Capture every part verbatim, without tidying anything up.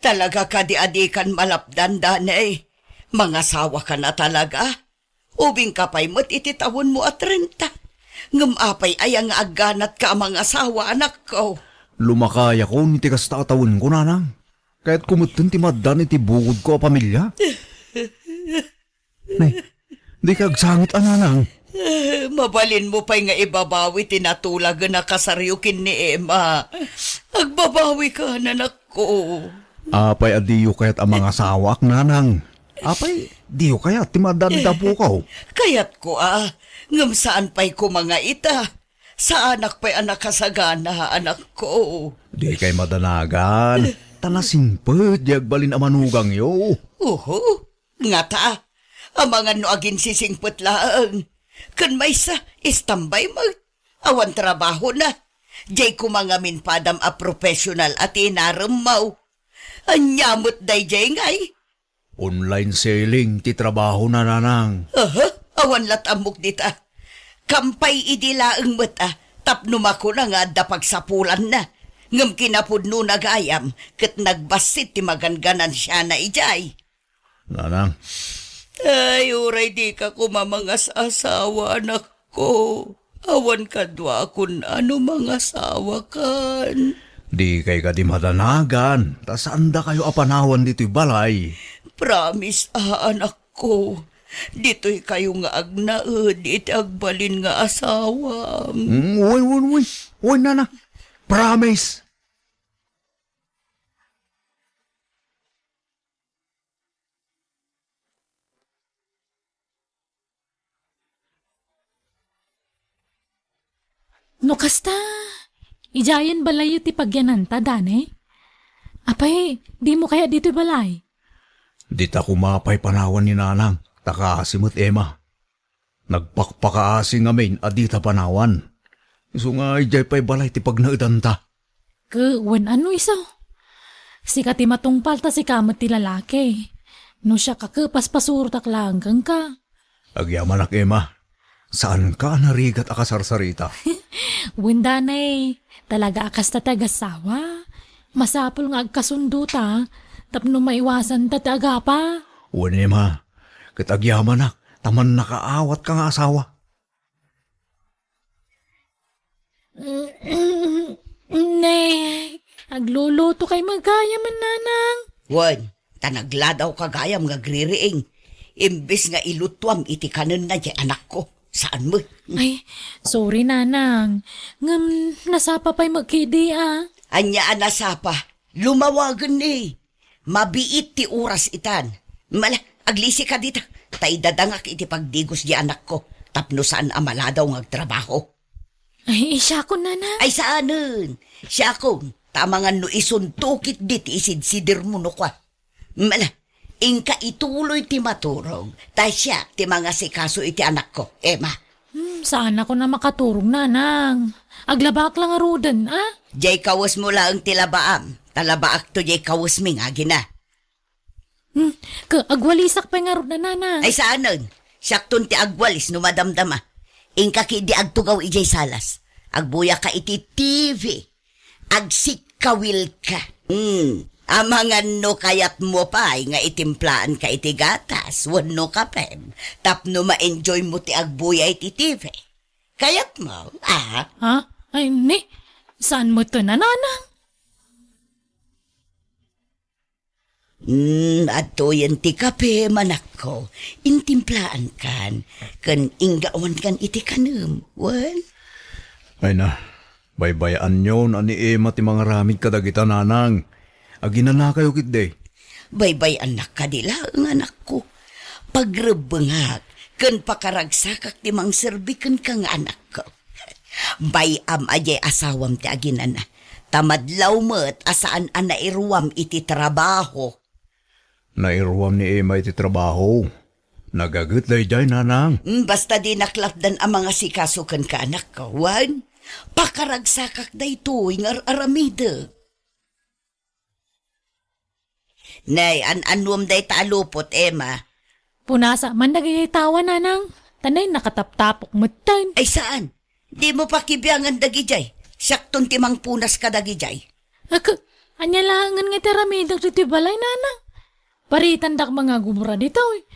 Talaga kadi a dikan malapdan, Danay? Mangasawaka na talaga? Ubingka pay met iti tawenmo a trenta. Ngem apay aya nga agganatka a mangasawa, anakko? Lumakayakon iti kasta a tawenko, nanang. Kayatko metten ti maaddan iti bukodko a pamilia. Nay, dika agsangit a, nanang. Eh, mabalinmo pay nga ibabawi ti natulagen a kasaryo ken ni Emma. Agbabawika, anakko. Apay a diyo kayat a mangasawaak, nanang? Apay, diyo kayat ti maaddan iti apuko? Kayatko a, ngem saan pay koma nga ita. Saanak pay a nakasagana, anakko. Dikay madanagan. Ta nasingpet di agbalin a manugangyo. Uho. Ngata, amangan no aginsisingpet laeng. Ken maysa, istambay met. Awan trabahona. Diay koma ngamin padam a professional a tinaremmaw. Ania met daydiay ngay? Online selling ti trabahona, nanang. Aha, awan lat ammok dita. Kampay idi laeng met a, tapno makuna nga adda pagsapulanna. Ngem kinapudnona gayam, ket nagbassit ti maganganansiana idiay. Nanang. Ay, uray dika koma mangas-asawa, anakko. Awan kaduakon a no mangasawakan. Dikay kadi madanagan, ta saandakayo a panawan ditoy balay. Promise a, anakko. Ditoykayo nga agnaed iti agbalin nga asawam. Mm, uy, uy, uy. Uy, nanang. Promise. No kasta, idiayen balayyo ti pagyananta, Danay? Apay, dimo kayat ditoy balay? Dita koma pay panawan ni Nanang, ta kaasi met Emma. Nagpakpakaasi ngamin a dita panawan. Isu nga idiay pay balay ti pagnaedanta. Ke, wen ano isu? Sika ti matungpal ta sika met ti lalaki. No siak a ke, paspasurotak laeng kenka. Agyamanak, Emma. Saanka a narigat a kasarsarita. Wen, Danay, talaga a kasta ti agassawa. Masapul nga agkasundo ta, tapno maiwasan ta ti agapa. Wen, Emma, ket agyamanak ta mannakaawatka nga asawa. Ne, agluluto kay magayam, Nanang. Wen, ta nagladawka gayam nga agririing. Imbes nga ilutuam iti kanenna diay anakko. Saan met? Ay, sorry, Nanang. Ngem nasapa pay met ketdi a. Ania a nasapa? Lumawagen ni. Mabiit ti oras itan. Mala, aglisika dita. Ta idadangak iti pagdigos diay anakko. Tapno saan a maladaw nga agtrabaho. Ay, siakon, Nanang. Ay, saanen. Siakon. Ta amangan no isunto ketdi ti isidsidirmo no kua. Mala, inka ituloy ti maturog. Ta siak ti mangasikaso iti anakko. Emma. Hmm, saanakon a makaturog, Nanang. Aglabaak la ngaruden, a? Diay kawesmo laeng ti labaam. Ta labaakto diay kawesmi nga agina. Hmm, ke, agwalisak pay ngarud, Nanang. Ay, saanen. Siakton ti agwalis no madamdama. Inka ketdi agtugaw idiay salas. Agbuyaka iti T V. Agsikkawilka. Hmm. Amangan no kayatmo pay nga itimplaanka iti gatas wenno kapem tapno ma-enjoymo ti agbuya iti T V. Kayatmo, a? Ha? Ay, ni, saan met a, Nanang? Hmm, adtoyen ti kape, manakko. Intimplaankan, ken inggawankan iti kanem, wen? Ay na, baybay-anyon a ni Emma ti mangaramid kadagita, Nanang. Aginanakayo ketdi. Baybay-annak kadi laeng, anakko. Pagrebbengak ken pakaragsakak ti mangserbi kenka nga anakko. Bay-am a diay asawam ti aginana. Ta madlaw met a saan a nairuam iti trabaho. Nairuam ni Emma iti trabaho. Nagaget daydiay, Nanang. Mm, basta dinak lapdan a mangasikaso kenka, anakko. Wen, pakaragsakak daytoy nga ar-aramidek. Nay, an-annuam dayta a lupot, Emma? Punasak man dagiti tawa, Nanang. Ta nay, nakataptapok metten. Ay, saan? Dimo pakibiangan dagidiay. Siakton ti mangpunas kadagidiay. Ak-, Ania laengen nga ti aramidek ditoy balay, nanang? Paritandak mangagubra ditoy.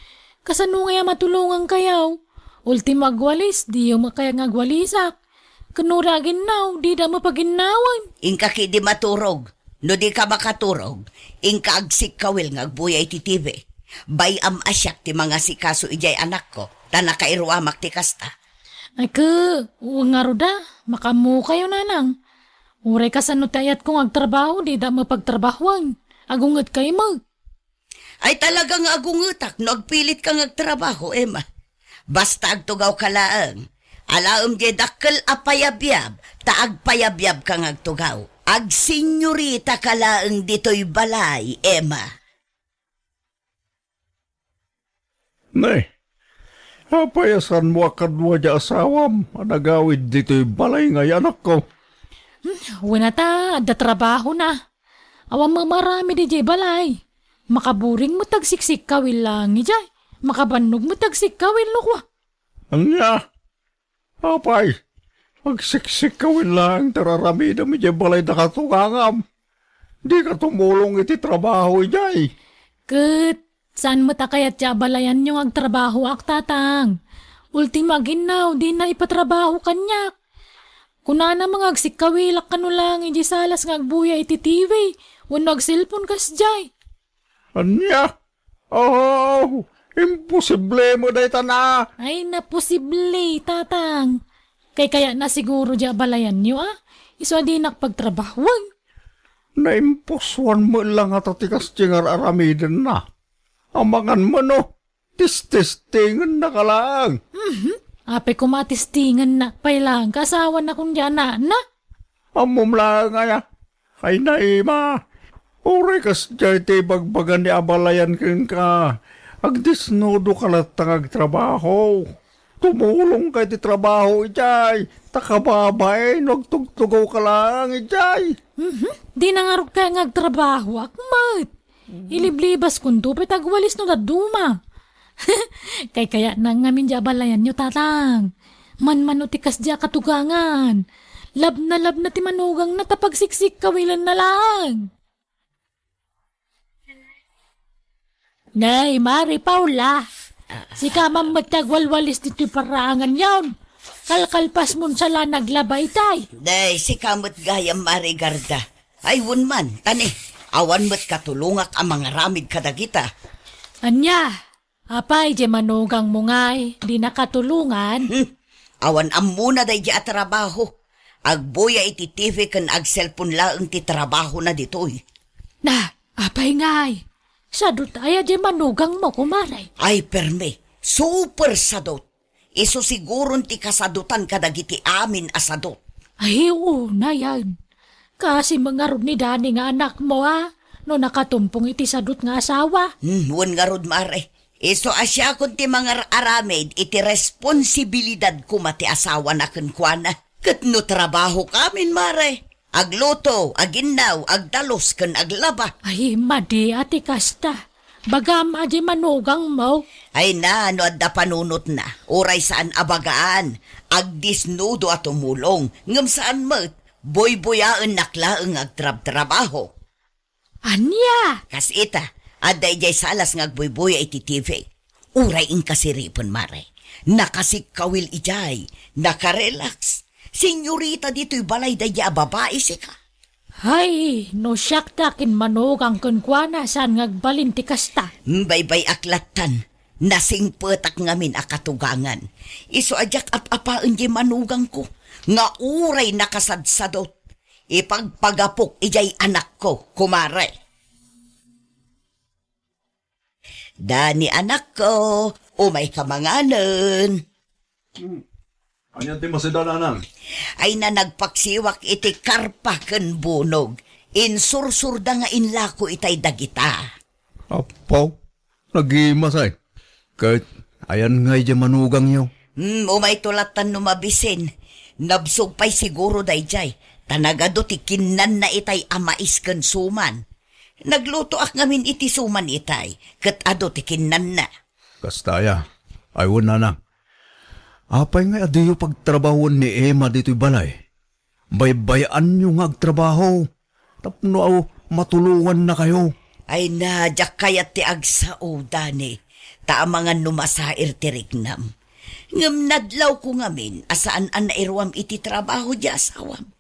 Kasano ngay a matulongankayo? Ultimo agwalis, diyo met kayat nga agwalisak. Ken no di aginnaw, dida met paginnawen. Inka ketdi maturog. No dika makaturog, inka agsikkawil nga agbuya iti T V. Bay-am a siak ti mangasikaso idiay anakko, ta nakairuamak ti kasta. Ay, ke, wen ngarud a, makaammokayo, nanang. Uray kasano ti ayatko nga agtrabaho, dida met pagtrabahoen. Agungetkay met. Ay, talaga nga agungetak no agpilitka nga agtrabaho, Emma. Basta agtugawka laeng. Alaem diay dakkel a payabyab, ta agpayabyabka nga agtugaw. Agsenyoritaka laeng ditoy balay, Emma. Ne, apay a saanmo a kadua diay asawam a nagawid ditoy balay nga ay anakko? Hmm, wen a ta, adda trabahona. Awan met maaramid idiay balay. Makaburing met agsiksikkawil laeng idiay. Makabannog met agsikkawil no kua. Ania? Apay, agsiksikkawil laeng ti ar-aramidem idiay balay da katugangam. Dika tumulong iti trabaho idiay. Ket saan met a kayat ti abalayanyo nga agtrabahoak, tatang. Ultimo aginnaw, dina ipatrabaho kaniak. Kunana met nga agsikkawilak kano laeng idiay salas nga agbuya iti T V wenno agselpon kasdiay. Ania? Oh, imposible met dayta na. Ay, naposible, tatang. Kaykayatna siguro diay abalayanyo, a? Isu a dinak pagtrabahoen. Naimposuan met la ngata ti kasdiay nga ar-aramidenna. Amangan met no, testestengennaka laeng. Mhm. Apay koma testingennak pay laeng, kaasawanakon diay anakna? Ammom laeng aya? Ay, Naima, uray kasdiay ti ibagbaga ni abalayan kenka, agdesnudoka latta nga agtrabaho. Tumulongka iti trabaho idiay, ta kababain no agtugtugawka laeng idiay. Mhm. Dina ngarud kayat nga agtrabahoak met. Iliblibaskonto pay ta agwalis no dadduma. Kaykayatna ngamin diay abalayanyo, tatang. Manmano ti kasdiay a katugangan. Labnalabna ti manugangna ta pagsiksikkawilna laeng. Nay, Mari Paula, sika man met ti agwalwalis ditoy paraanganyon. Kalkalpasmon sa la naglaba itay. Nay, sika met gayam, Mari Garda. Ay, wen man, ta ne, awan met katulongak a mangaramid kadagita. Ania? Apay, diay manugangmo ngay, dina katulongan? Hmm, awan ammona daydiay a trabaho. Agbuya iti T V ken agselpon laeng ti trabahona ditoy. Na, apay ngay? Sadot aya diay manugangmo, kumare? Ay, permi. Super sadot. Isu siguron ti kasadotan kadagiti amin a sadot. Ay, unay, a. Kaasi met ngarud ni Dani nga anakmo, a, no nakatumpong iti sadot nga asawa. Hmm, wen ngarud, Mare. Isu a siakon ti mangar-aramid iti responsibilidad koma ti asawana kenkuana. Ket no trabahokamin, Mare, agluto, aginnaw, agdalus, ken aglaba. Ay, madi a ti kasta. Bagam a diay manugangmo. Ay na, no adda panunotna, uray saan a bagaan, agdesnudo a tumulong, ngem saan met, buybuyaennak laeng nga agtrabtrabaho. Ania? Kas ita, adda idiay salas nga agbuybuya iti T V. Uray inkasiripen, Mare. Nakasikkawil idiay, nakarelax. Senyorita ditoy balay daydiay a babai, sika. Hay, no siak ti akinmanugang kenkuana, saan nga agbalin ti kasta? Hmm, baybay-ak lattan. Nasingpetak ngamin a katugangan. Isu a diak ap-apaen diay manugangko, nga uray nakasadsadot. Ipagpagapok idiay anakko, kumare. Dani, anakko, umayka manganen. Hmm. Ania ti masida, nanang? Ay na, nagpaksiwak iti karpa ken bunog. Insursurda nga inlako itay dagita. Apo, nagimasay. Ket ayan ngay diay manugangyo? Hmm, umayto lattan no mabisin. Nabsog pay siguro daydiay, ta nagadu ti kinnanna itay a mais ken suman. Naglutoak ngamin iti suman itay, ket adu ti kinnanna. Kasta aya, ay wen, nanang. Apay ngay a diyo pagtrabahoen ni Emma ditoy balay? Baybay-anyo nga agtrabaho tapno aw matulongannakayo. Ay na, diak kayat ti agsao, Dani, ta amangan no masair ti riknam. Ngem nadlawko ngamin a saan a nairuam iti trabaho diay asawam.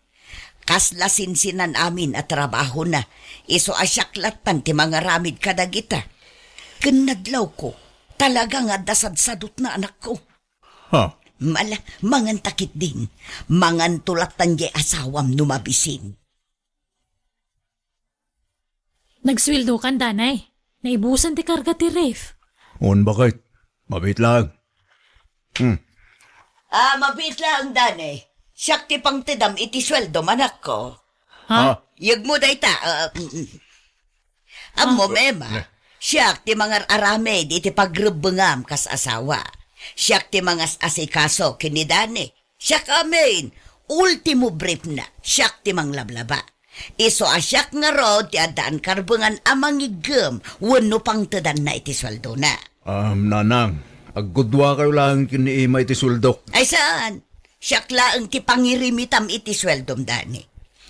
Kasla sinsinan amin a trabahona, isu a siak lattan ti mangaramid kadagita. Ken nadlawko, talaga nga adda sadsadutna, anakko. Ha? Ala, manganta ketdin. Manganto lattan diay asawam no mabisin. Nagsueldokan, Danay. Naibusan ti karga ti ref. On, baket. Mabiit laeng. Hmm. Ah, mabiit laeng, Danay. Siak ti pangtedam iti sueldom, anakko. Ha? Ah. Yegmo dayta, ah, mm, mm. Ammo, ah, Mema, ne. Siak ti mangar-aramid iti pagrebbengam kas asawa. Siak ti mangas-asikaso ken ni Dani. Siak amin. Ultimo briefna, siak ti manglablaba. Isu a siak ngarud ti addaan karbengan a mangiggem wenno pangtedanna iti sueldona. Um, Nanang, aggudua kayo laeng ken ni Ema iti sueldok. Ay saan? Siak laeng ti pangirimitam iti sueldom, Dani.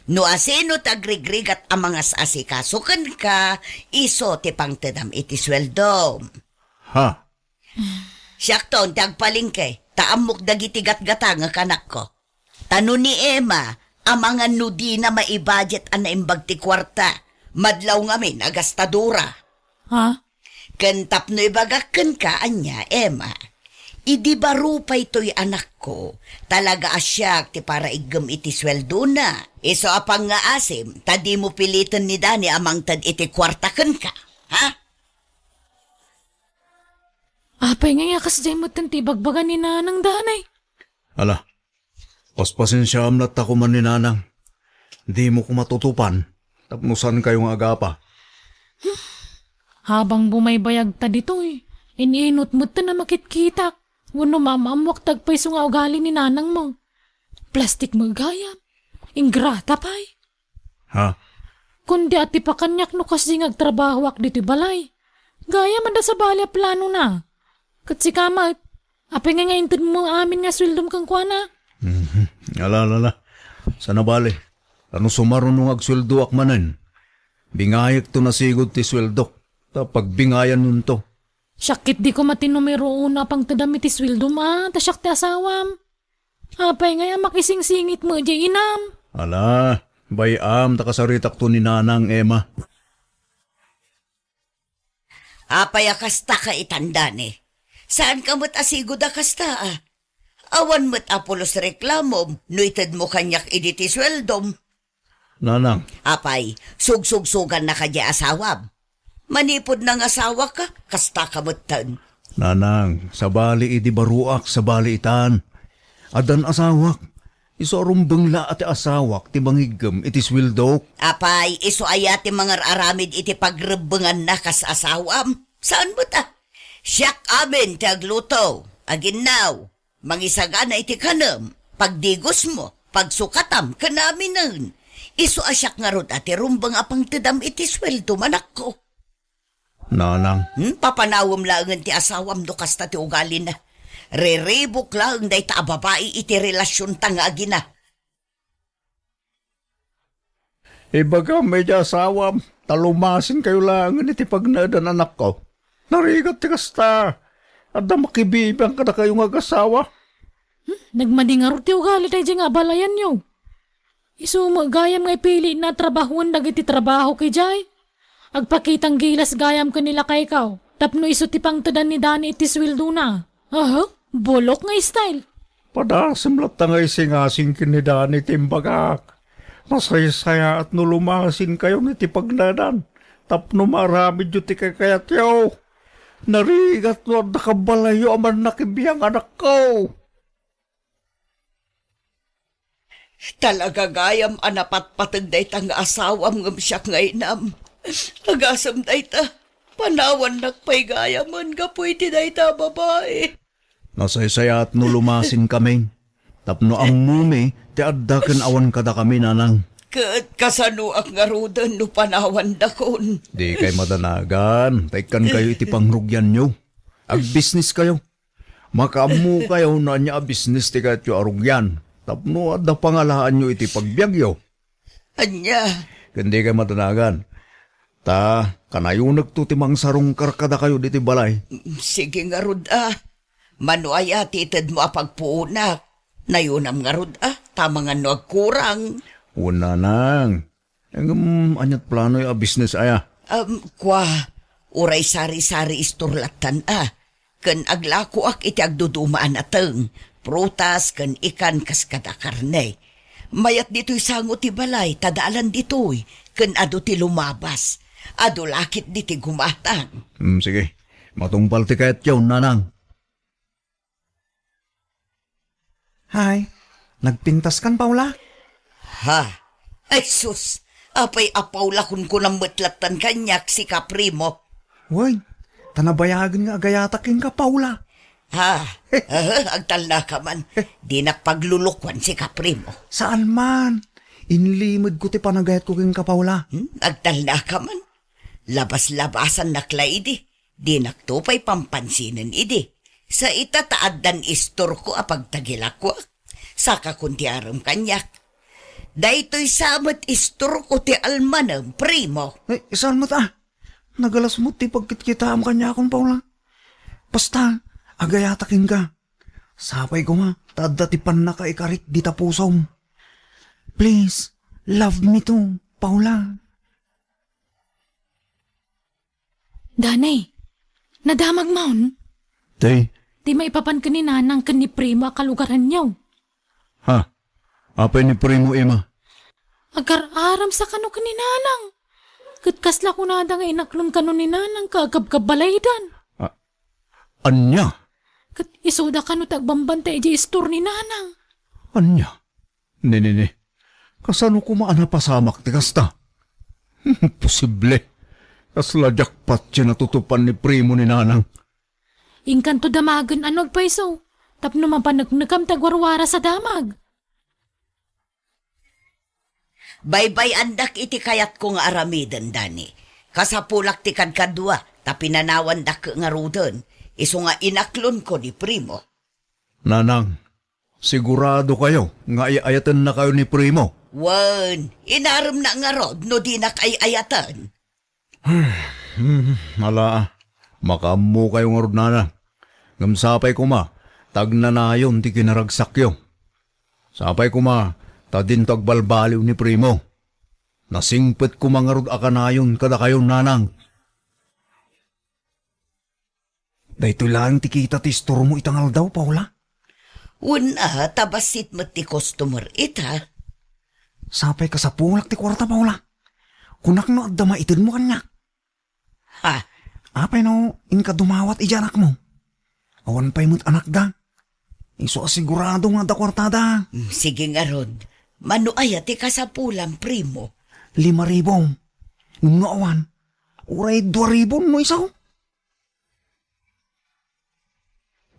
No asino ti agrigrigat a mangas-asikaso kenka, isu ti pangtedam iti sueldom. Ha? Siakton ti agpalengke, ta ammok dagiti gatgatangek, anakko. Ta no ni Ema, amangan no dina maibudget a naimbag ti kuarta, madlaw ngamin a gastadora. Ha? Ken tapno ibagak kenka, ania, Ema, idi baro pay toy anakko, talaga a siak ti paraiggem iti sueldona. Isu a pangngaasim, ta dimo piliten ni Dani a mangted iti kuarta kenka. Ha? Apay ngay a kasdiay metten ti ibagbaga ni Nanang, Danay? Ala, paspasensiaam latta koma ni Nanang. Dimo koma tutupan, tapno saankayo nga agapa. Habang bumaybayagta ditoy, in-inut metten a makitkitak. Wenno maam-ammoak ti agpayso nga ugali ni Nanangmo. Plastik met gayam. Ingrata pay. Ha? Kundi atipakanyak no kasdi nga agtrabahoak ditoy balay. Gayam adda sabali a planona. Ket sika met, apay ngay nga intedmo amin nga sueldom kenkuana? Mhm. Ala, ala, ala. Saan a bale. Ta no sumaruno nga agsueldoak manen, bingayekto nasigud ti sueldok, ta pagbingayannonto. Siak ketdi koma ti numero uno a pangtedam iti sueldom a, ta siak ti asawam. Apay ngay a makisingsingit met diay inam? Ala, bay-am ta kasaritakto ni Nanang, Ema. Apay a kasta ka itan, Dani? Saanka met a sigud a kasta, a? Awan met a pulos reklamom no itedmo kaniak idi ti sueldom. Nanang. Apay, sugsugsugannaka diay asawam. Manipud nangasawaka, kastaka metten. Nanang, sabali idi baroak, sabali itan. Addan asawak. Isu a rumbeng la a ti asawak ti mangiggem iti sueldok. Apay, isu aya ti mangar-aramid iti pagrebbenganna kas asawam? Saan met a? Siak amin ti agluto, aginnaw, mangisagana iti kanem, pagdigosmo, pagsukatam, ken aminen. Isu a siak ngarud a ti rumbeng a pangtedam iti sueldom, anakko. Nanang. Hmm, papanawem laengen ti asawam no kasta ti ugalina. Riribuk laeng dayta a babai iti relasionta nga agina. Ibagam idiay asawam, ta lumasinkayo laengen iti pagnaedan, anakko. Narigat ti kasta. Adda makibibiang kadakayo nga agasawa. Hmm, nagmadi ngarud ti ugali daydiay nga abalayanyo. Isu met gayam nga ipilina a trabahoen dagiti trabahok idiay. Agpakitang gilas gayam ken ni lakaykaw, tapno isu ti pangtedan ni Dani iti sueldona. Aha, bulok nga style. Padasem latta nga isingasing ken ni Dani ti imbagak. Masaysayaat no lumasinkayon iti pagnaedan tapno maaramidyo ti kakayatyo. Narigat no adda kabalayyo a mannakibiang, anakko. Talaga gayam a napatpateg dayta nga asawam ngem siak nga inam. Agasem dayta, panawannak pay gayamen gapu iti dayta a babai. Nasaysayaat no lumasinkamin, tapno ammomi ti adda ken awan kadakami, nanang. Ket kasanoak ngaruden no panawannakon? Dikay madanagan, ta ikkankayo iti pangrugianyo. Agbisniskayo. Makaammokayo no ania a bisnis ti kayatyo a rugian, tapno adda pangalaanyo iti pagbiagyo. Ania? ken dikay madanagan. Ta, kanayonekto ti mangsarungkar kadakayo ditoy balay. Sige ngarud a. Mano aya ti itedmo a pagpuonak? Nayonam ngarud a, ta amangan no agkurang. Wen, nanang. Ngem, ania't planoyo a business aya? Um, kua, uray sari-sari store lattan a. Ken aglakoak iti agduduma a nateng, prutas ken ikan kas kada karne. Mayat ditoy sango ti balay, ta daalan ditoy, ken adu ti lumabas. Adu la ketdi ti gumatang. Hmm, sige. Matungpal ti kayatyo, nanang. Hay, nagpintaskan, Paula? Ha? Ay sus, apay a Paula kunkunam met lattan kaniak, sika, Primo? Wen, ta nabayagen nga agayatak kenka, Paula. Ha? Aha, agtalnaka man. Dinak paglulukuan, sika, Primo. Saan man. Inlimedko ti panagayatko kenka, Paula. Hmm? Agtalnaka man. Labas-labasannak la idi. Dinakto pay pampansinen idi. Sa ita ta addan istorko a pagtagilakuak. Saka kun ti arem kaniak. Daytoy sa met istorko ti almanem, Primo. Ay, saan met a? Nagalas met ti pagkitkitaam kaniakon, Paula. Basta, agayatak kenka. Sapay koma, ta adda ti pannakaikarik dita pusom. Please, love me too, Paula. Danay, nadamagmon? Ti? Ti maipapan ken ni Nanang ken ni Primo a kalugaranyo. Ha? Apay ni Primo, Ima? Agar-aramsa kano ken ni Nanang. Ket kasla kunada nga inaklon kano ni Nanang ket agkabkabalaydan. A-, ania? Ket isuda kano ti agbambantay idiay istor ni Nanang. Ania? Ni, ni, ni. Kasano koma a napasamak ti kasta? Imposible. Kasla jackpot ti natutupan ni Primo ni Nanang. Inkanto damagen a no agpayso, tapno mapaneknekam ti agwarwaras a damag. Baybay-andak iti kayatko nga aramiden, Dani. Kasapulak ti kadkadua, ta pinanawandak ngaruden, isu nga inaklonko ni Primo. Nanang, sigurado kayo nga ay-ayatennakayo ni Primo? Wen, inaremna ngarud no dinak ay-ayaten. Hmm, ala, makaammo kayo ngarud, Nanang. Ngem sapay koma, ta agnanayon ti kinaragsakyo. Sapay koma, ta dinto agbalbaliw ni Primo. Nasingpet koma ngarud a kanayon kadakayo, Nanang. Daytoy laeng ti kita ti istormo ita nga aldaw, Paula. Wen a, ta bassit met ti customer ita. Sapay kasapulak ti kuarta, Paula. Kunak no adda maitedmo kaniak. Ha? Apay no inka dumawat idiay anakmo? Awan pay met anakda. Isu a sigurado nga adda kuartada. Mm, sige ngarud. Mano aya ti kasapulam, Primo? Lima ribu. Ngem no awan, uray dua ribu no isu.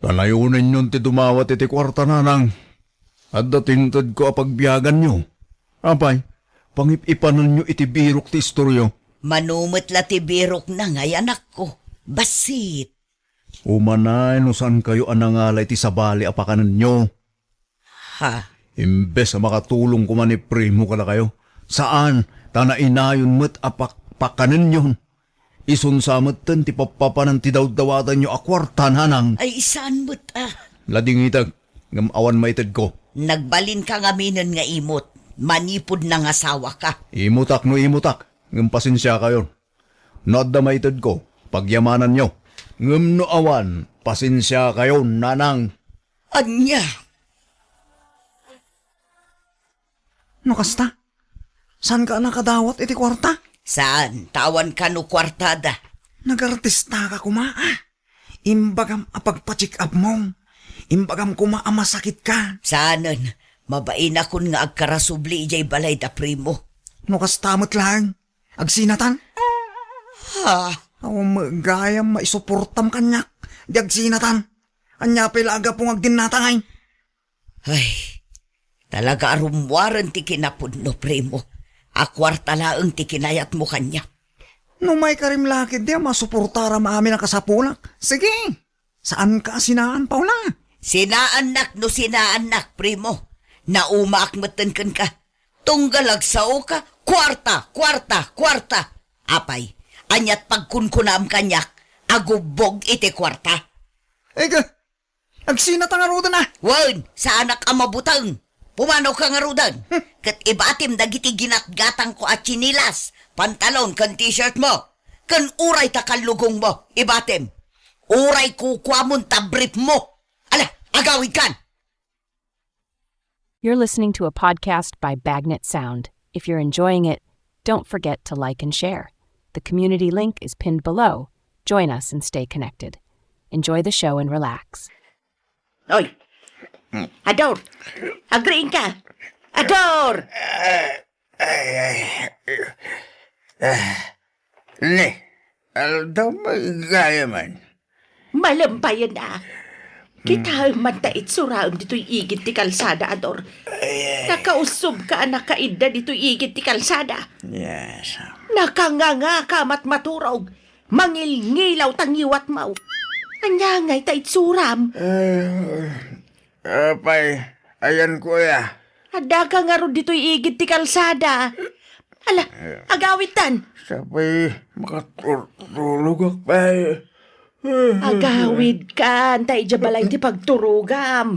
Panayonenyon ti dumawat iti kuarta, Nanang. Adda ti intedko a pagbiaganyo. Apay, pangip-ipanenyo iti birok ti istoryo. Mano met la ti birokna ngay, anakko. Bassit. Umanay no saankayo a nangala iti sabali a pakanenyo. Ha? Imbes a makatulong koma ni Primo kadakayo, saan, ta nainayon met a pak-, pakanenyon. Isun sa metten ti pappapanan ti dawdawatanyo a kuarta, Nanang. Ay, saan met a? Ladingitek, ngem awan maitedko. Nagbalinka ngaminen nga imot. Manipud nangasawaka. Imutak no imutak, ngem pasensiakayon. No adda maitedko, pagyamananyo. Ngem no awan, pasensiakayon, Nanang. Ania? No kasta, saanka a nakadawat iti kuarta? Saan, ta awan kano kuartada. Nagartistaka koma, a? Imbagam a pagpa-check up mo. Imbagam koma a masakitka. Saanen, mabainakon nga agkarasubli idiay balay da Primo. No kasta met laeng, agsinatan? Ha? Awan met gayam maisuportam kaniak, di agsinatan. Ania pay la a gapu nga agdinnatangay? Ay, talaga a rummuaren ti kinapudno, Primo. A kuarta laeng ti kinayatmo kaniak. No maikarim la ketdi a masuportaram amin a kasapulak, sige. Saanka a sinaan, Paula? Sinaannak no sinaannak, Primo. Naumaak metten kenka. Tunggal agsaoka, kuarta, kuarta, kuarta. Apay, aniat pagkunkunam kaniak, agubbog iti kuarta? Ega, agsinata ngaruden a? Wen, saanak a mabuteng. Pumanawka ngaruden. Hmm. Ket ibatim dagiti ginatgatangko a tsinilas, pantalon, ken t-shirt mo. Ken uray ta kallugong mo, ibatim. Uray kukuamon ta brief mo. Ala, agawidkan! You're listening to a podcast by Bagnet Sound. If you're enjoying it, don't forget to like and share. The community link is pinned below. Join us and stay connected. Enjoy the show and relax. Oy! Ador! Agriing ka! Ador! Ay, ay. Ah, ne, aldaw, maigayam man. Malem payen a. Hmm. Kitaem man ta itsuraem ditoy igid ti kalsada, Ador. Ay, ay. Nakausubka a nakaidda ditoy igid ti kalsada. Yes. Nakangangaka a matmaturog. Mangilngilaw ta ngiwatmo. Ania ngay ta itsuram? Eh, apay, ayanko aya. Addaka ngarud ditoy igid ti kalsada. Ala, agawidtan. Sapay makaturturogak pay. Agawidkan, ta idiay balay ti pagturogam.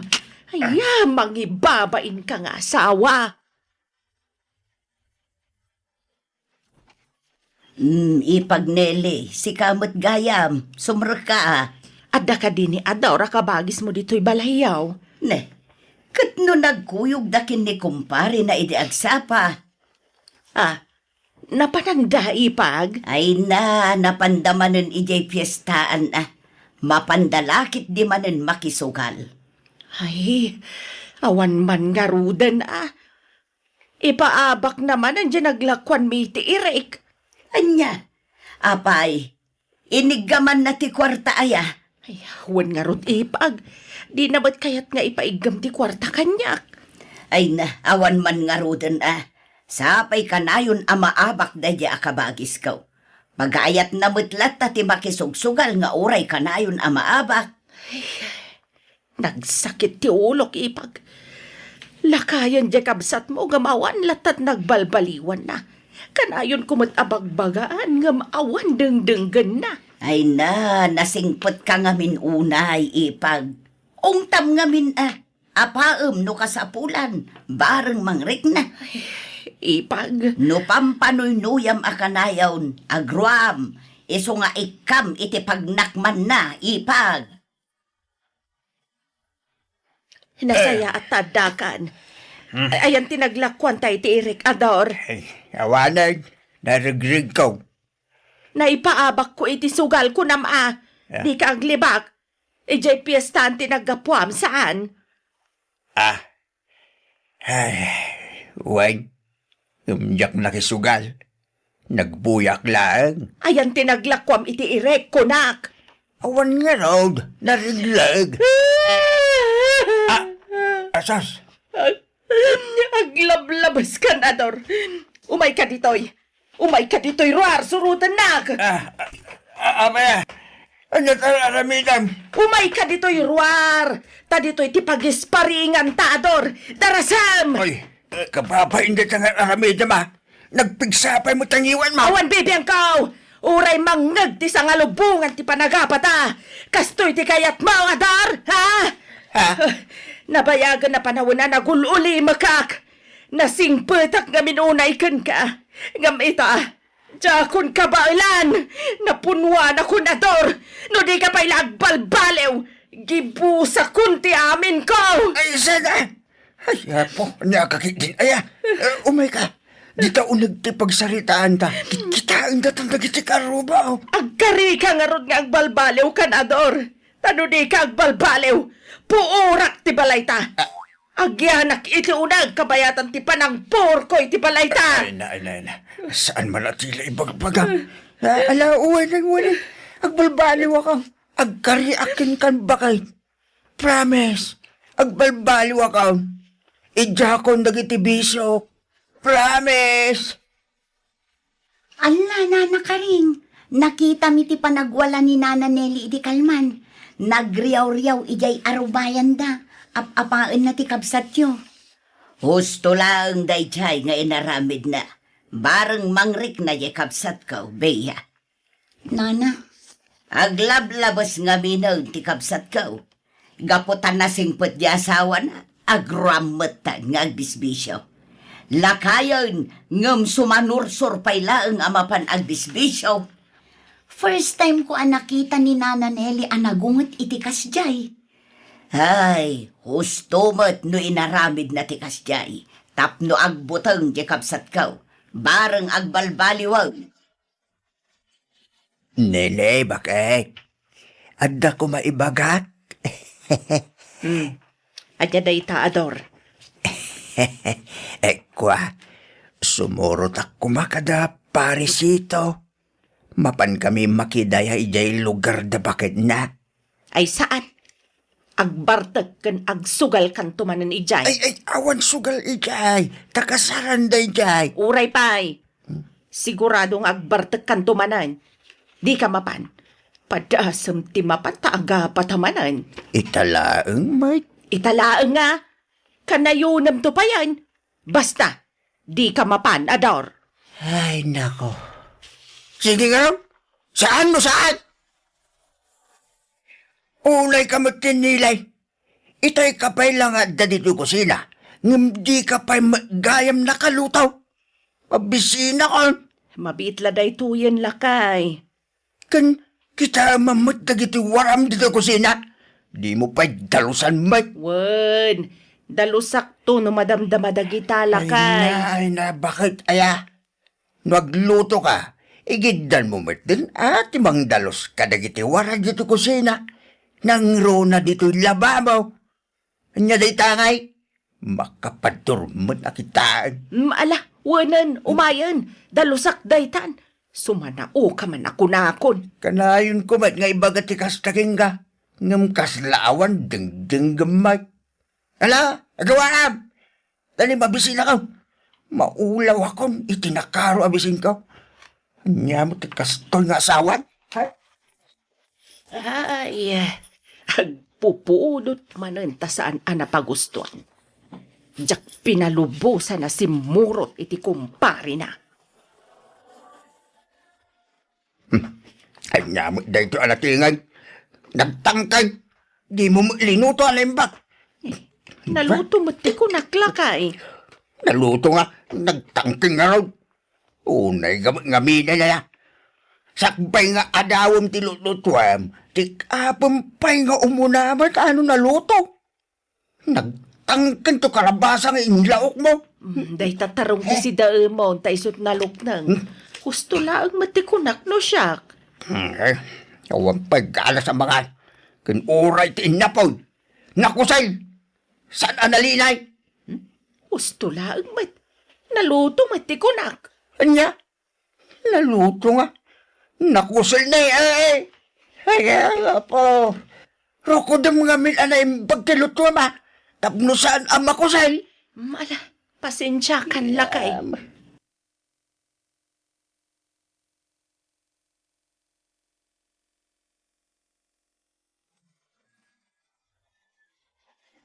Aya, mangibabainka nga asawa. Mm, Ipag Nelly, sika met gayam, sumrekka a. Adda kadi ni Ador a kabagismo ditoy balayyo? Ne, ket no nagkuyogda ken ni kumparena idi agsapa? Ah, napananda, Ipag? Ay na, napanda manen idiay piestaan a. Mapanda la ketdi manen makisugal. Ay, awan man ngaruden a. Ipaabakna manen diay naglakuanmi iti irik. Ania? Apay, iniggamanna ti kuarta aya? Ay, wen ngarud, Ipag. Dina met kayat nga ipaiggam ti kuarta kaniak. Ay na, awan man ngaruden a. Sapay kanayon a maabak daydiay a kabagisko. Pagayatna met latta ti makisugsugal nga uray kanayon a maabak. Ay, nagsakit ti ulok, Ipag. Lakayen diay kabsatmo ngem awan latta ti nagbalbaliwanna. Kanayonko met a bagbagaan ngem awan dengdenggenna. Ay na, nasingpetka ngamin unay, Ipag. Ungtam ngamin a, apaem no kasapulan, bareng mangrikna. Ay, Ipag. No pampanuynuyam a kanayon, agruam, isu nga ikkam iti pagnakmanna, Ipag. Nasayaat ta addakan. Hmm. Ay, ayan ti naglakuanta iti irik, Ador. Ay, awanen, naregregko. Naipaabakko iti sugal, kunam a. Ah. Dika aglibak. Idiay piestaan ti naggapuam, saan? Ah. Ay, wen. Ngem diak nakisugal. Nagbuyak laeng. Ayan ti naglakuam iti irik, kunak. Awan ngarud, naregleg. Ah, asas. Aglablabeskan, Ador. Umayka ditoy. Umayka ditoy ruar, surotennak. Ah, ah, ah, apay a. Ania ti ar-aramidem? Umayka ditoy ruar. Ta ditoy ti pagisparinganta, Ador. Darasem! Oy, eh, kababain dayta nga ar-aramidem a. Nagpigsa pay met ta ngiwatmo. Awan bibiangko! Uray mangngeg ti sangalubongan ti panagapata. Kastoy ti kayatmo, Ador, ha? Ha? Nabayagen a panawen a nagul-ulimekak. Nasingpetak ngamin unay kenka. Ngem ita, diakon kabaelan. Napunwanakon, Ador. No dika pay la agbalbaliw, gibusakon ti aminko. Ay, sada! Ay, Apo, ania ka ketdin aya? Eh, umayka. Dita uneg ti pagsaritaanta. Kitkitaen datan dagiti karrubo. Agkarika ngarud nga agbalbaliwkan, Ador. Ta no dika agbalbaliw, puorak ti balayta. Ah. Agyanak iti uneg kabayatan ti panangpurko iti balayta. Ay na, ay na, ay na. Saan man a ti la ibagbagam? Ah, ala, uwanen, uwanen. Agbalbaliwakon. Agkariak kenka baket. Promise. Agbalbaliwakon. Idiakon dagiti bisio. Promise. Alla, Nana Karing, nakitam iti panagwala ni Nana Nelly idi kalman. Nagriawriaw idiay arubayanda. Ap-apaenna ti kabsatyo. Husto laeng daydiay nga inaramidna. Bareng mangrikna diay kabsatko, Bea. Nana. Aglablabes ngaminen ti kabsatko. Gapu ta nasingpet ti asawana, agrammetta nga agbisbisio. Lakayen, ngem sumanursor pay laeng a mapan agbisbisio. First time ko a nakita ni Nana Nelly a nagunget iti kasdiay. Ay, husto met no inaramidna ti kasdiay, tapno agbuteng ti kabsatko, bareng agbalbaliwen. Nene, bakit? Adda koma ibagak? Hmm. Ania dayta, Ador? Ekwa, sumurotak koma kada Parisito. Mapan kami makidaya idiay lugar da baketna. Ay saan. Agbartek ken agsugalkanto manen idiay. Ay, ay, awan sugal idiay. Ta kasaran daydiay. Uray pay. Sigurado nga agbartekkanto manen. Dika mapan. Padasem ti mapan ta agapata manen. Ita laeng, met. Ita laeng nga. Kanayonemto payen. Basta, dika mapan, Ador. Ay, nako. Sige nga, saan mo saan? Unay ka met tinilay. Itay ka pay la nga adda ditoy kusina, ngem dika pay met gayam nakaluto. Mabisinakon. Mabiit la daytoyen, lakay. Ken kitaem met dagiti waram ditoy kusina. Dimo pay dalusan met. Wen, dalusakto no madamdama dagita, lakay. Ay na, ay na, bakit aya? No aglutoka, igiddanmo met den a ti mangdalus kadagiti waram ditoy kusina. Nangruna ditoy lababo. Ania dayta ngay? Makapaddurmet a kitaen. Mm, ala, wenen, umayen, dalusak daytan. Sumanaoka man a kunakon. Kanayonko met nga ibaga ti kasta kenka, ngem kasla awan dengdengngem met. Ala, agawaam! Dali, mabisinakon. Maulawakon iti nakaro a bisinko. Ania met ti kastoy nga asawan? Ha? Ay, agpupudot manen ta saan a napagustuan. Diak pinalubosan a simmurot iti kumparena. Hmm. Ania met daytoy a natinged? Nagtangteng. Dimo met linuto a naimbag. Naluto met ti kunak, lakay. Naluto nga, nagtangteng ngarud. Unay gamet ngamin aya. Sakbay nga adawem ti lutlutuem, ti apem pay nga umuna met a no naluto. Nagtangken to kalabasa nga inlaokmo. Mm, dayta tarong ti sidaemon, ta isut nalukneng. Hmm? Husto laeng met ti kunak no siak. Hmm, eh, awan pay galas a mangan. Ken uray ti innapod. Nakusel! Saan a nalinay? Hmm? Husto laeng met. Naluto met ti kunak. Ania? Naluto nga. Nakusel ni, eh. Ay, apo. Rukodem ngamin a naimbag ti lutoem, a. Tapno saan a makusel. Mm, ala, pasensiakan, lakay. Am.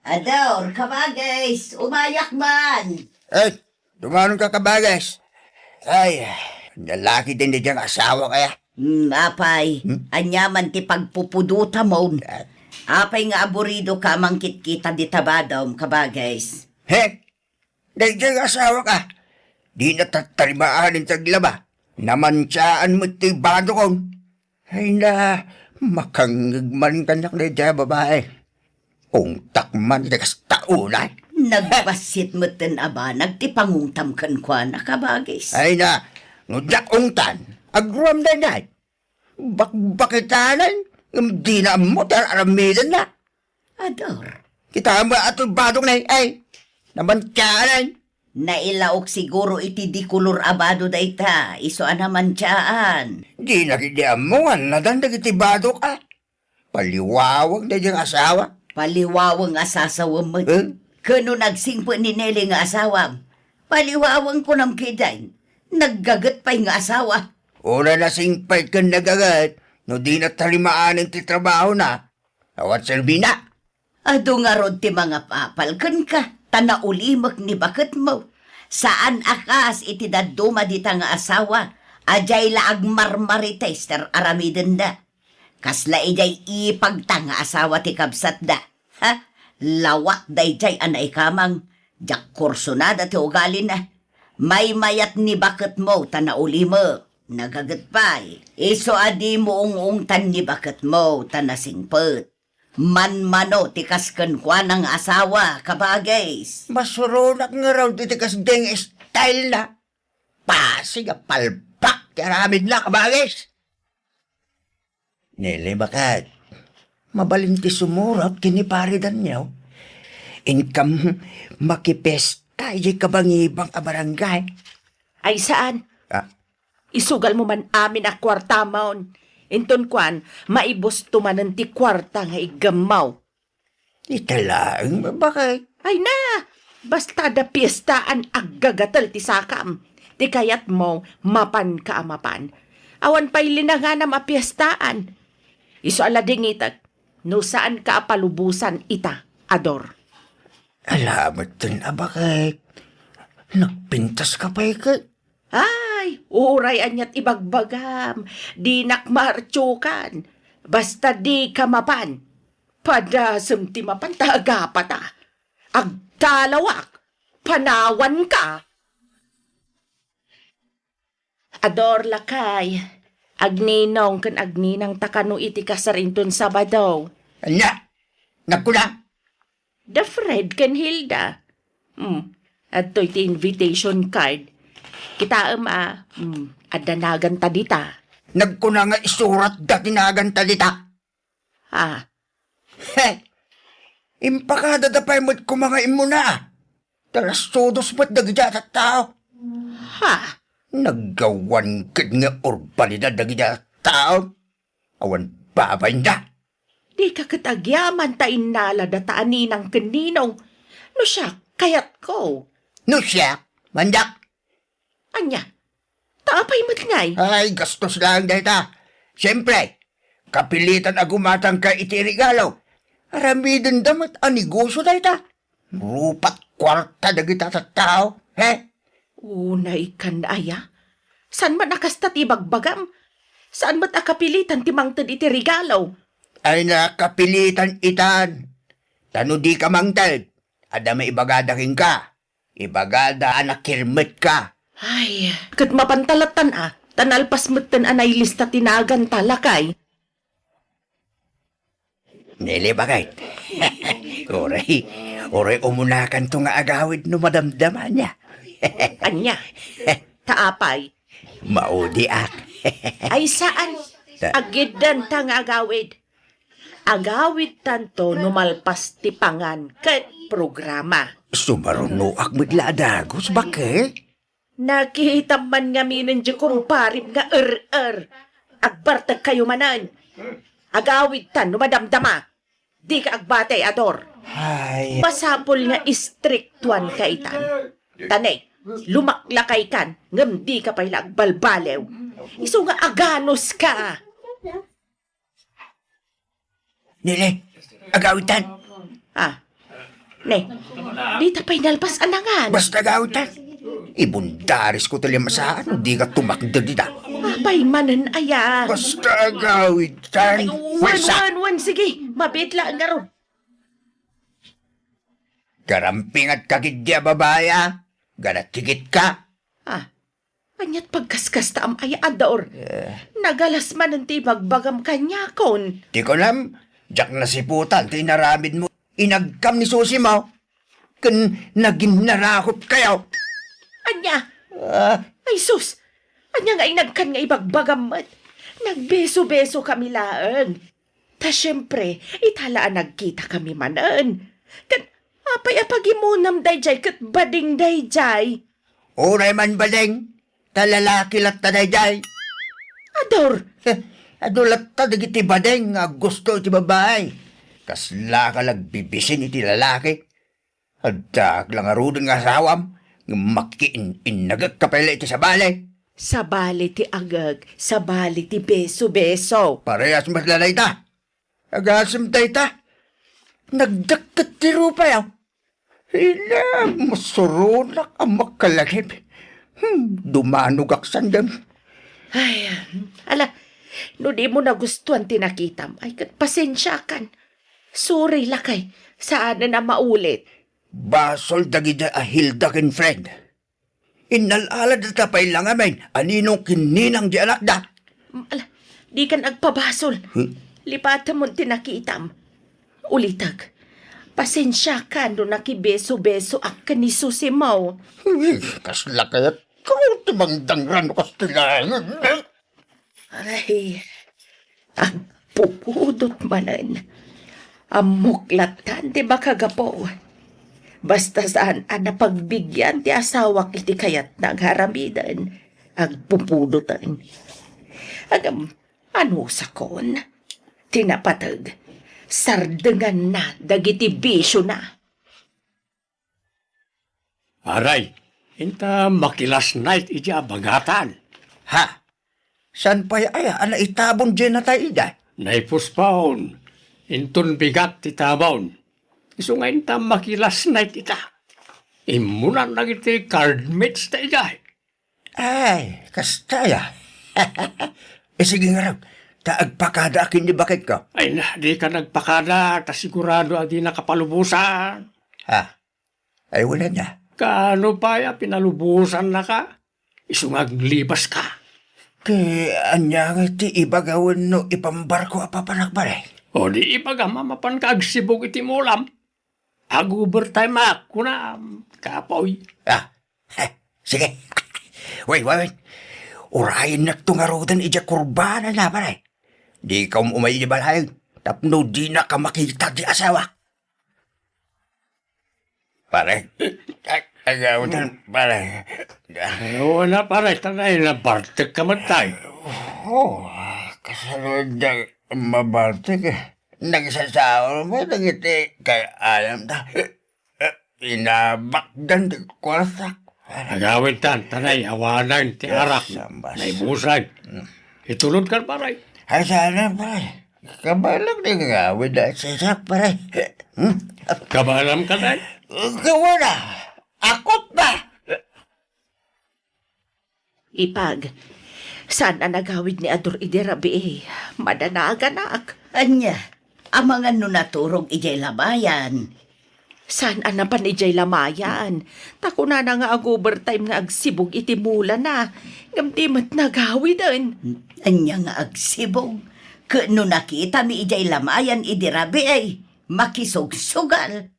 Ador, kabagis, umayak man. Eh, dumanon ka, kabagis. Ay, nalaki din di diyang asawa kaya. Hmm, apay, hmm? Ania man ti pagpupudutamon? Ah. Apay nga aburido ka mangkitkita di tabadom, kabagis? He? Daydiay nga asawak, a, dina tattarimaan ti aglaba. Namantiaan met ti badokon. Ay na, makangngeg man kaniak daydiay a babai. Ungtak man ti kasta unay. Nagbassit metten a banag ti pangungtam kenkuana, kabagis. Ay na, no diak ungtan, agruam daydiay. Bakbakitanan, ngem dina ammo ti ar-aramidenna. Ador. Kitaem a ti badokna, ay, namantiaan. Nailaok siguro iti dikolor a bado dayta, isu a namantiaan. Dina ketdi ammo nga nadan dagiti badok, a. Paliwawang daydiay nga asawa. Paliwawang a sasawem met. Eh? Ken no nagsingpet ni Nelly nga asawam, paliwawang kunam ketdin. Naggaget pay nga asawa. Uray nasingpet ken nagaget, no dina tarimaanen ti trabahona, awan serbina. Adu ngarud ti mangapapal kenka, a naulimek ni baketmo. Saan a kas iti dadduma dita nga asawa a diay la agmarmarites ti ar-aramidenda. Kasla idiay ipagta nga asawa ti kabsatda. Ha? Lawat daydiay a naikamang, diak kursunada ti ugalina. Maymayat ni baketmo ta naulimek. Nagaget pay, isu a dimo ung-ungtan ni baketmo ta nasingpet. Manmano ti kas kenkuana nga asawa, kabagis. Masuronak ngarud iti kasdiay nga style na. Pasig a palpak ti aramidna, kabagis. Nili, baket. Mabalin ti sumurot ken ni Pare Daniel. Inkam makipesta idiay kabangibang a barangay. Ay, saan? Ah. Isugalmo man amin a kuartamon. Inton kuan, maibusto manen ti kuarta nga iggammaw. Ita laeng, baket. Ay na! Basta adda piestaan, aggagatel ti sakam. Ti kayatmo, mapanka a mapan. Awan pay linanganam a piestaan. Isu a ladingitek, no saanka a palubosan ita, Ador. Ala metten a baket. Nagpintaska pay ket. Ay, uray aniat ibagbagam. Dinak maartiokan. Basta dika mapan. Padasem ti mapan ta agapata. Agtalawak. Panawanka. Ador, lakay, agninong ken agninangta kano iti kasar inton Sabado. Ania? Nagkuna? Da Fred ken Hilda. Hmm, adtoy ti invitation card. Kitaem a, hmm, adda naganta dita. Nagkuna nga isuratda ti naganta dita. Ah. He! Impakadada pay met koma nga immuna. Talastudos met dagiti a tattao. Ha? Naggawan ket nga urbanidad dagiti a tattao. Awan babainda. Dika ket agyaman ta innalada ta a ninang ken ninong. No siak, kayatko. No siak, mandak. Ania? Ta apay met ngay? Ay, gastos laeng dayta. Siempre, kapilitan a gumatangka iti regalo. Aramidenda met a negosio dayta. Rupat kuarta dagita tattao, he? Unay kan aya? Saan man a kasta ti ibagbagam? Saan met a kapilitan ti mangted iti regalo? Ay, nakapilitan itan. Ta no dika mangted, adda maibagada kenka. Ibagada a nakirmetka. Ay, ket mapanta lattan a, ta nalpas metten a nailista ti naganta, lakay. Nili, baket. Uray, uray umunakanto nga agawid no madamdama ania. Ania? Ta apay? Maudiak. Ay, saan? Ta- Agiddenta nga agawid. Agawidtanto no malpas ti pangan ket programa. Sumarunoak met la a dagus, baket. Nakitam man ngamin diay kumparem nga er-er. Agbartekkayo manen. Agawidtan no madamdama. Dika agbati, Ador. Ay. Masapul nga istriktuanka itan. Ta ne, lumaklakaykan, ngem dika pay la agbalbaliw. Isu nga aganuska. Nili, agawidtan. Ah. Ne, dita pay nalpas a nangan. Basta agawidtan. Ibundarisko ti limasaan no dika tumakder dita. Apay manen aya? Basta agawidtan. Ay, wen, wen, wen, sige. Mabiit laeng ngarud. Garampingatka ketdi a babai a. Garatigit ka. Ah. Aniat pagkaskastaam aya, Ador? Eh. Nagalas manen ti ibagbagam kaniakon. Ti kunam, diak nasiputan ti inaramidmo. Inagkam ni Susi mo. Ken naginnarakopkayo. Ania? Ah. Ay, sus! Ania nga inagkan nga ibagbagam met? Nagbeso-beso kami laeng. Ta siempre, ita la a nagkita kami manen. Ket apay a pagimonam daydiay ket bading daydiay? Uray man bading, ta lalaki latta daydiay. Ador! Heh, adu latta dagiti bading nga aggusto iti babai. Kaslaka la agbibisin iti lalaki. Addaak la ngaruden nga asawam, ngem makiin-innagek ka pay la iti sabali. Sabali ti agek, sabali ti beso-beso. Parehas met la dayta. Agasem dayta. Nagdakket ti rupayo. Ina, masuronak a makalagip. Hmm, dumanogak sandem. Ay, ala, no di mo nagustuhan ti nakitam, ay ket pasensiakan. Sorry, lakay. Saanen a maulit. Basol dagiti a Hilda ken Fred. Innal-aladda pay la ngamin a ninong ken ninang di anakda. Ala, dikan agpabasol. Hmm? Lipatemon ti nakitam. Ulitek, pasensiakan no nakibeso-besoak ken ni Susimo. Uy, kasla kayatko ti mangdangran no kastilaengen. Ay, agpupudot manen. Ammok lattan ti makagapu. Basta saan a napagbigian ti asawak iti kayatna nga aramiden, agpupudoten. Ngem, anusakon? Ti napateg, sardenganna dagiti bisiona. Aray, inta maki-last night iti abagatan. Ha? Saan pay aya a naitabon diay natay ida? Naipuspaon, inton bigat ti tabon. Isu nga inta maki-last night ita. Immunan dagiti card mates ta idiay. Ay, kasta aya. E, sige ngarud, ta agpakadaak ken ni baketko. Ay na, dika nagpakada, ta sigurado a dina kapalubosan. Ha? Ay, wala na. Kaano pay a pinalubosannaka? Isu nga aglibaska. Ket ania nga ti ibaga wenno ipambarko a papanak, pare? O di ibagam a mapanka agsibog iti mulam. Ag-overtime ak, kunam, kapoy. Ah, eh, sige. Wait, wait, wait. Urayennakto ngaruden idiay kurbana na, pare. Dika um-umay idiay balay tapno dinaka makita ti asawak. Pare. Ag-, agawid, pare. Ay, wala, pare. Tanay, nabartek ka man tayo. Oh, kasano da mabartek eh. Nagsasaon mo, nagiti, kay alam ta. Inabakdan ti kwarta. Agawid tan, tanay, awanan ti arak. Sambas. Naibusan. Mm. Itulod kan, pare. Ay, sana, pare. Kabaelam ti nga awid a sisak, pare. Hmm? Kabaelam ka, day? Kawana. Akop ba? Ipag, saan a nagawid ni Ador idi rabii? Madanaganak. Ania, amangan no naturog idiay lamayan? Saan a napan idiay lamayan? Ta kunana nga ag-overtime nga agsibog iti mulana, ngem di met nagawiden. Ania nga agsibog? Ket no nakitami idiay lamayan idi rabii, makisugsugal.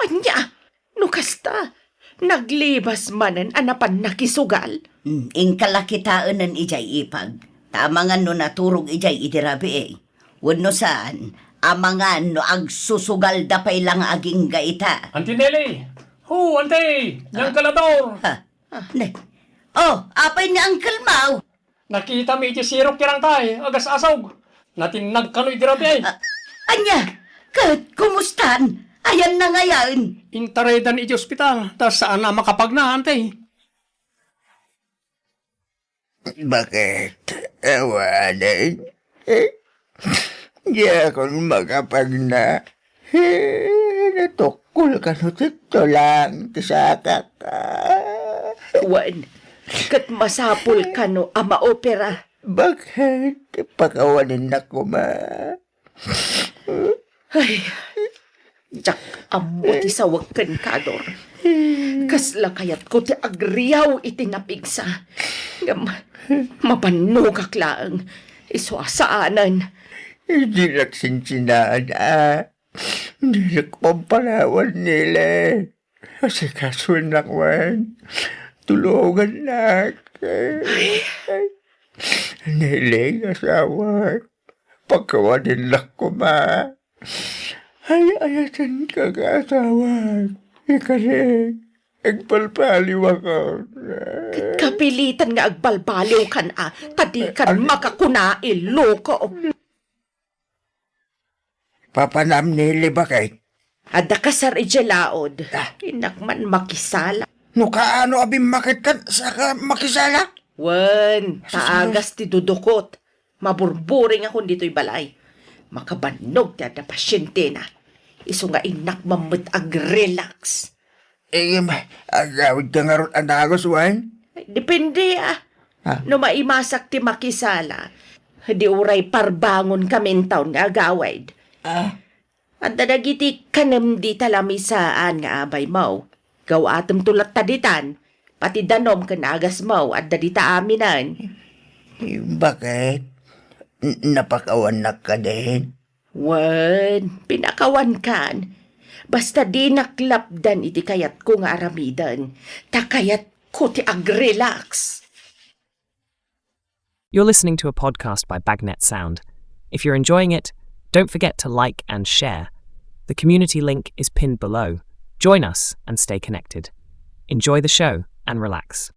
Ania? No kasta, naglibas manen a napan nakisugal? Hmm, inka la kitaenen idiay ipag. Ta amangan no naturog idiay idi rabii. Wenno saan, amangan no agsusugalda pay la nga agingga ita. Auntie Nelly! Ho, Auntie! Nia Uncle Ador! Ha? Ne. Oh, apay ni Uncle Mau? Nakitami iti sirok ti rangtay, agas-asog. Natinnag kano iti rabii. Ah, ania? Ket kumustan? Ayanna ngayen? Intaraydan iti ospital, ta saan a makapagna, Auntie. Bakit? Awanen? Eh? Diakon makapagna. Eh, natukkol kano ti tulang ti sakak. Ah. Wen, ket masapul kano a maopera. Bakit? Pakawanennak koma. Ay, diak ammo ti sawek kenka, Ador. Kasla kayatko ti agriaw iti napigsa. Ngem, mabannogak laeng. Isu a saanen. Dinak sinsinaan, a. Dinak pampanawan, Nelly. Asikasoennak man. Tulongannak. Nelly, asawak. Pakawanennak koma. Ay, ayatenka nga asawak. Ikari, agbalbaliwakon. Ket kapilitan nga agbalbaliwkan a, ta dikan makakuna, iloko. Papanam ni Libakay. Adda kasar idiay laod. Ah. Innak man makisala. No kaano a bimmaketkan, saka makisala? Wen, asus, taagas ti dudukot. Maburburing akon ditoy balay. Makabannog ti adda pasientena. Isu nga innak man met agrelax. Em, agawid ka ngarud a dagus, wen? Depende, ah. Ah. No maimasak ti makisala, di uray parbangon kami intawn nga agawid. Ah. Adda dagiti kanem dita lamisaan nga abaymo. Gaw-atemto latta ditan, pati danom ken agasmo, adda dita aminen. Baket? N-, napakawannak kadin? Wen, pinakawankan. Basta dinak lapdan iti kayatko nga aramiden. Ta kayatko ti agrelax. You're listening to a podcast by Bagnet Sound. If you're enjoying it, don't forget to like and share. The community link is pinned below. Join us and stay connected. Enjoy the show and relax.